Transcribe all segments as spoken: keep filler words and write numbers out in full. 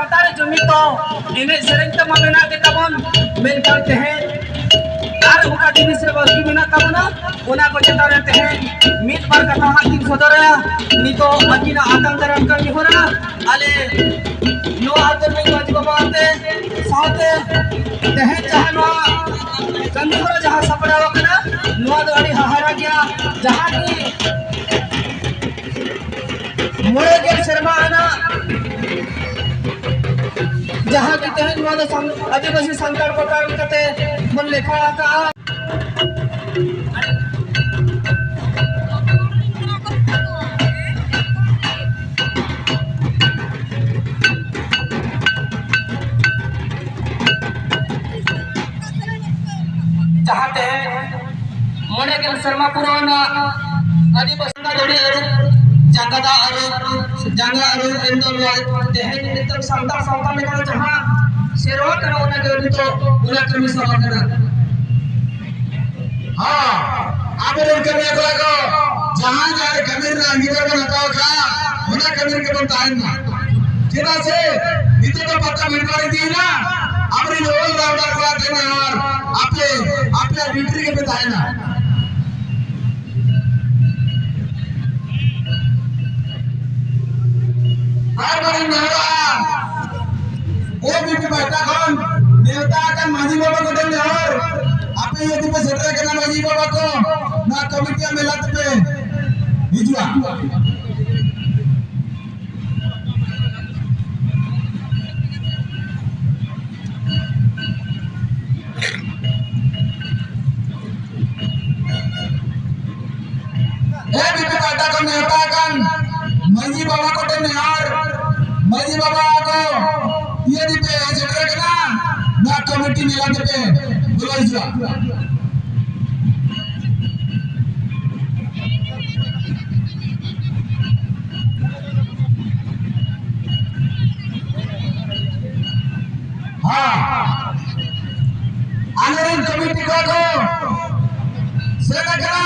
ᱥᱟᱱᱛᱟᱲ ᱡᱩᱢᱤᱫ ᱫᱚ ᱮᱱᱮᱡ ᱥᱮᱨᱮᱧ ᱛᱮᱢᱟ ᱢᱮᱱᱟᱜ ᱜᱮ ᱛᱟᱵᱚᱱ, ᱢᱮᱱᱠᱷᱟᱱ ᱛᱮᱦᱮᱧ ᱟᱨ ᱚᱠᱟ ᱡᱤᱱᱤᱥ ᱨᱮ ᱵᱟᱹᱲᱛᱤ ᱢᱮᱱᱟᱜ ᱛᱟᱵᱚᱱᱟ, ᱚᱱᱟ ᱠᱚ ᱪᱮᱛᱟᱱ ᱨᱮ ᱛᱮᱦᱮᱧ ᱢᱤᱫ ᱵᱟᱨ ᱠᱟᱛᱷᱟ ᱦᱟᱸᱜ ᱤᱧ ᱥᱚᱫᱚᱨᱟ᱾ ᱱᱤᱛᱚᱜ ᱟᱹᱠᱤᱱᱟᱜ ᱟᱛᱟᱝ ᱫᱟᱨᱟᱢ ᱠᱟᱹᱢᱤ ᱦᱚᱨᱟ ᱟᱞᱮ ᱱᱚᱣᱟ ᱟᱛᱳ ᱨᱤᱱ ᱢᱟᱹᱡᱷᱤ ᱵᱟᱵᱟ ᱟᱛᱮ ᱥᱟᱶᱛᱮ ᱛᱮᱦᱮᱧ ᱡᱟᱦᱟᱸ ᱱᱚᱣᱟ ᱠᱟᱹᱢᱤ ᱦᱚᱨᱟ ᱡᱟᱦᱟᱸ ᱥᱟᱯᱲᱟᱣ ᱟᱠᱟᱱᱟ, ᱱᱚᱣᱟ ᱫᱚ ᱟᱹᱰᱤ ᱦᱟᱦᱟᱲᱟ ᱜᱮᱭᱟ᱾ ᱡᱟᱦᱟᱸ ᱜᱮ ᱢᱚᱬᱮ ᱜᱮᱞ ᱥᱮᱨᱢᱟ ᱟᱱᱟᱜ ᱡᱟᱦᱟᱸ ᱜᱮ ᱛᱮᱦᱮᱧ ᱱᱚᱣᱟ ᱫᱚ ᱥᱟᱱ-, ᱟᱹᱫᱤᱵᱟᱹᱥᱤ ᱥᱟᱱᱛᱟᱲ ᱠᱚ ᱠᱟᱨᱚᱱ ᱠᱟᱛᱮ ᱵᱚᱱ ᱞᱮᱠᱷᱟ ᱟᱠᱟᱜᱼᱟ᱾ ᱡᱟᱦᱟᱸ ᱛᱮᱦᱮᱧ ᱢᱚᱬᱮ ᱜᱮᱞ ᱥᱮᱨᱢᱟ ᱯᱩᱨᱟᱹᱣ ᱮᱱᱟ ᱟᱹᱫᱤᱵᱟᱹᱥᱤ ᱫᱷᱩᱲᱤ ᱟᱹᱨᱩᱵ, ᱡᱟᱸᱜᱟ ᱫᱟᱜ ᱟᱹᱨᱩᱵ, ᱡᱟᱸᱜᱟ ᱟᱹᱨᱩᱵ ᱮᱱ ᱫᱚ ᱱᱚᱣᱟ ᱛᱮᱦᱮᱧ ᱱᱤᱛᱚᱜ ᱥᱟᱱᱛᱟᱲ ᱥᱟᱶᱛᱟ ᱞᱮᱠᱟᱛᱮ ᱡᱟᱦᱟᱸ ᱥᱮᱨᱣᱟ ᱠᱟᱱᱟ, ᱚᱱᱟ ᱜᱮ ᱱᱤᱛᱚᱜ ᱚᱱᱟ ᱠᱟᱹᱢᱤ ᱥᱟᱵ ᱟᱠᱟᱱᱟ᱾ ᱦᱚᱸ, ᱟᱵᱚᱨᱮᱱ ᱠᱟᱹᱢᱤᱭᱟᱹ ᱠᱚᱲᱟ ᱠᱚ, ᱡᱟᱦᱟᱸᱭ ᱡᱟᱦᱟᱸ ᱠᱟᱹᱢᱤ ᱨᱮᱱᱟᱜ ᱟᱸᱜᱤᱵᱷᱟᱨ ᱵᱚᱱ ᱦᱟᱛᱟᱣ ᱟᱠᱟᱫᱼᱟ, ᱚᱱᱟ ᱠᱟᱹᱢᱤ ᱨᱮᱜᱮ ᱵᱚᱱ ᱛᱟᱦᱮᱱ ᱢᱟ᱾ ᱪᱮᱫᱟᱜ ᱥᱮ ᱱᱤᱛᱚᱜ ᱫᱚ ᱯᱟᱛᱟ ᱢᱤᱫ ᱵᱟᱨ ᱤᱫᱤᱭᱮᱱᱟ, ᱟᱵᱚᱨᱮᱱ all rounder ᱠᱚᱲᱟ ᱴᱷᱮᱱ ᱟᱨ ᱟᱯᱮ, ᱟᱯᱮᱭᱟᱜ duty ᱨᱮᱜᱮ ᱯᱮ ᱛᱟᱦᱮᱱᱟ᱾ ᱟᱨ ᱵᱟᱹᱞᱤᱧ ᱱᱮᱦᱚᱨᱚᱜᱼᱟ, ᱮ ᱵᱤ ᱯᱤ ᱯᱟᱦᱴᱟ ᱠᱷᱚᱱ ᱱᱮᱣᱛᱟ ᱟᱠᱟᱱ ᱢᱟᱹᱡᱷᱤ ᱵᱟᱵᱟ ᱠᱚᱴᱷᱮᱱ ᱱᱮᱦᱚᱨ, ᱟᱯᱮ ᱡᱩᱫᱤ ᱯᱮ ᱥᱮᱴᱮᱨ ᱠᱟᱱᱟ ᱢᱟᱹᱡᱷᱤ ᱵᱟᱵᱟ ᱠᱚ, ᱱᱚᱣᱟ ᱠᱚᱢᱤᱴᱤᱭᱟᱜ ᱢᱮᱞᱟ ᱛᱮᱯᱮ ᱦᱤᱡᱩᱜᱼᱟ᱾ ᱮ ᱵᱤ ᱯᱤ ᱯᱟᱦᱴᱟ ᱠᱷᱚᱱ ᱱᱮᱣᱛᱟ ᱟᱠᱟᱱ ᱢᱟᱹᱡᱷᱤ ᱵᱟᱵᱟ ᱠᱚᱴᱷᱮᱱ ᱱᱮᱦᱚᱨ, ᱢᱟᱹᱡᱷᱤ ᱵᱟᱵᱟ ᱠᱚ ᱤᱭᱟᱹ ᱫᱤᱯᱮ ᱥᱮᱴᱮᱨ ᱠᱟᱱᱟ, ᱱᱚᱣᱟ ᱠᱚᱢᱤᱴᱤ ᱢᱮᱞᱟ ᱫᱤᱯᱮ ᱵᱚᱞᱚ ᱦᱤᱡᱩᱜᱼᱟ᱾ ᱦᱮᱸ, ᱟᱞᱮᱨᱮᱱ ᱠᱚᱢᱤᱴᱤ ᱠᱚᱲᱟ ᱠᱚ ᱥᱮᱱ ᱟᱠᱟᱱᱟ᱾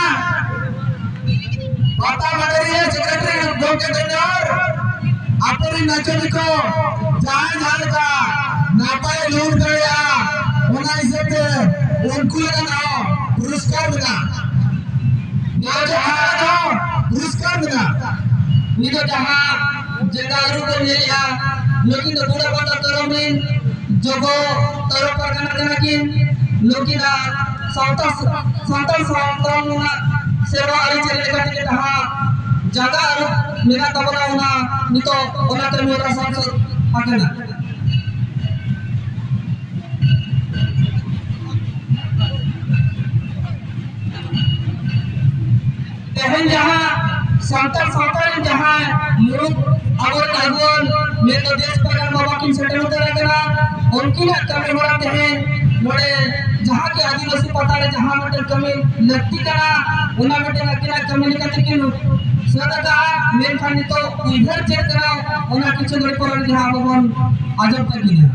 ᱯᱟᱛᱟ ᱢᱟᱹᱫᱟᱹᱲᱤᱭᱟᱹ ᱥᱮᱠᱨᱮᱴᱟᱨᱤ ᱜᱚᱢᱠᱮ ᱴᱷᱮᱱ ᱡᱚᱦᱟᱨ, ᱟᱛᱳ ᱨᱮᱱ ᱱᱟᱪᱚᱱᱤᱭᱟᱹ ᱠᱚ, ᱡᱟᱦᱟᱸᱭ ᱡᱟᱦᱟᱸ ᱞᱮᱠᱟ ᱱᱟᱯᱟᱭ ᱞᱩᱦᱩᱠ ᱫᱟᱲᱮᱭᱟᱜᱼᱟ, ᱚᱱᱟ ᱦᱤᱥᱟᱹᱵ ᱛᱮ ᱩᱱᱠᱩ ᱞᱟᱹᱜᱤᱫ ᱦᱚᱸ ᱯᱩᱨᱚᱥᱠᱟᱨ ᱢᱮᱱᱟᱜᱼᱟ᱾ ᱱᱚᱣᱟ ᱡᱟᱦᱟᱸ ᱞᱟᱹᱜᱤᱫ ᱦᱚᱸ ᱯᱩᱨᱚᱥᱠᱟᱨ ᱢᱮᱱᱟᱜᱼᱟ᱾ ᱱᱤᱛᱚᱜ ᱡᱟᱦᱟᱸ ᱡᱟᱸᱜᱟ ᱟᱹᱨᱩᱵ ᱵᱚᱱ ᱧᱮᱞᱮᱜᱼᱟ, ᱱᱩᱠᱤᱱ ᱫᱚ ᱵᱩᱲᱟᱹ ᱯᱟᱛᱟ ᱛᱚᱨᱚᱯ ᱨᱤᱱ ᱡᱚᱜᱚ ᱛᱚᱨᱚᱯ ᱯᱟᱨᱜᱟᱱᱟ ᱠᱟᱱᱟ ᱠᱤᱱ᱾ ᱱᱩᱠᱤᱱᱟᱜ ᱥᱟᱶᱛᱟ, ᱥᱟᱱᱛᱟᱲ ᱥᱟᱶᱛᱟ ᱨᱮᱱᱟᱜ ᱥᱮᱨᱣᱟ ᱟᱹᱨᱤᱪᱟᱹᱞᱤ ᱞᱮᱠᱟ ᱛᱮᱜᱮ ᱡᱟᱦᱟᱸ ᱡᱟᱸᱜᱟ ᱟᱹᱨᱩᱵ ᱢᱮᱱᱟᱜ ᱛᱟᱵᱚᱱᱟ, ᱚᱱᱟ ᱱᱤᱛᱚᱜ ᱚᱱᱟ ᱠᱟᱹᱢᱤ ᱦᱚᱨᱟ ᱥᱟᱵ ᱥᱟᱹᱛ ᱟᱠᱟᱱᱟ᱾ ᱛᱮᱦᱮᱧ ᱡᱟᱦᱟᱸ ᱥᱟᱱᱛᱟᱲ ᱥᱟᱶᱛᱟ ᱨᱮᱱ ᱡᱟᱦᱟᱸᱭ ᱢᱩᱲᱩᱫ ᱟᱵᱚᱨᱮᱱ ᱟᱹᱜᱩᱣᱟᱹᱱ ᱢᱮᱱᱫᱚ ᱫᱮᱥ ᱯᱟᱨᱜᱟᱱ ᱵᱟᱵᱟ ᱠᱤᱱ ᱥᱮᱴᱮᱨ ᱩᱛᱟᱹᱨ ᱟᱠᱟᱱᱟ, ᱩᱱᱠᱤᱱᱟᱜ ᱠᱟᱹᱢᱤ ᱦᱚᱨᱟ ᱛᱮᱦᱮᱧ ᱱᱚᱰᱮ ᱡᱟᱦᱟᱸ ᱠᱤ ᱟᱹᱫᱤᱵᱟᱹᱥᱤ ᱯᱟᱛᱟ ᱨᱮ ᱡᱟᱦᱟᱸ ᱢᱤᱫᱴᱮᱱ ᱠᱟᱹᱢᱤ ᱞᱟᱹᱠᱛᱤ ᱠᱟᱱᱟ, ᱚᱱᱟ ᱢᱤᱫᱴᱮᱱ ᱟᱹᱠᱤᱱᱟᱜ ᱠᱟᱹᱢᱤ ᱞᱮᱠᱟ ᱛᱮᱠᱤᱱ ᱥᱟᱹᱛ ᱟᱠᱟᱫᱼᱟ᱾ ᱢᱮᱱᱠᱷᱟᱱ ᱱᱤᱛᱚᱜ ᱩᱭᱦᱟᱹᱨ ᱪᱮᱫ ᱠᱟᱱᱟ, ᱚᱱᱟ ᱠᱤᱪᱷᱩ ᱜᱷᱟᱹᱲᱤᱡ ᱯᱚᱨᱮ ᱡᱟᱦᱟᱸ ᱟᱵᱚ ᱵᱚᱱ ᱟᱸᱡᱚᱢ ᱛᱟᱹᱠᱤᱱᱟ᱾